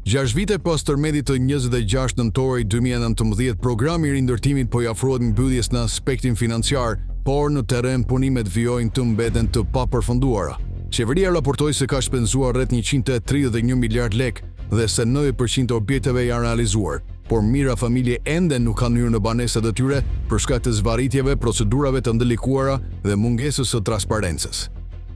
Gjashtë vite pas tërmetit të 26 nëntorit 2019, programi i rindërtimit po i afrohet mbylljes në aspektin financiar, por në terren punimet vijojnë të mbeten të papërfunduara. Qeveria raportoi se ka shpenzuar rreth 131 miliard lekë dhe se 90% të objekteve janë realizuar, por mijëra familje ende nuk kanë hyrë në banesat e tyre për shkak të zvarritjeve, procedurave të ndërlikuara dhe mungesës së transparencës.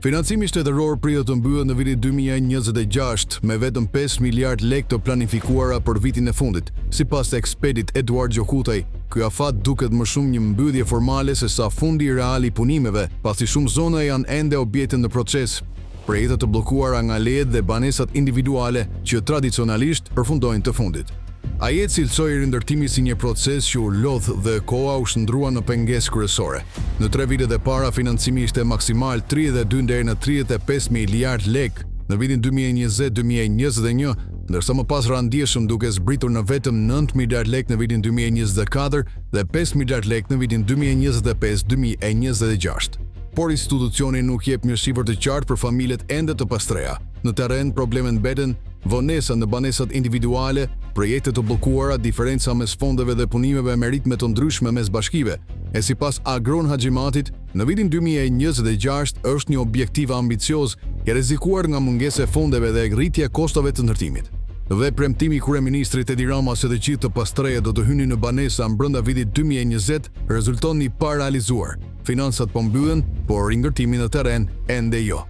Financimi shtetëror pritet të mbyllet në vitin 2026 me vetëm 5 miliard lekë të planifikuara për vitin e fundit. Sipas ekspertit Eduard Gjokutaj, ky afat duket më shumë një mbyllje formale se sa fundi real i punimeve, pasi shumë zona janë ende objekte në proces, projekte të bllokuara nga lejet dhe banesat individuale që tradicionalisht përfundojnë të fundit. Ai e cilësoi rindërtimin si një proces që u lodh dhe koha u shndërrua në pengesë kryesore. Në tre vitet e para financimi ishte maksimal 32 deri në 35 miliard lekë në vitin 2020-2021, ndërsa më pas ra ndjeshëm duke zbritur në vetëm 9 miliard lekë në vitin 2024 dhe 5 miliard lekë në vitin 2025-2026. Por institucioni nuk jep një shifër të qartë për familjet ende të pastreha. Në terren problemet mbeten vonesa në banesat individuale, projekte të bllokuara, diferenca mes fondeve dhe punimeve me ritme të ndryshme mes bashkive. E sipas Agron Haxhimatit, në vitin 2026 është një objektiv ambicioz i rrezikuar nga mungesa e fondeve dhe rritja e kostove të ndërtimit. Dhe premtimi i kryeministrit Edi Rama se të gjithë të pastrehët do të hynin në banesa brenda vitit 2020 rezulton i parealizuar. Financat po mbyllen, por rindërtimi në terren ende jo.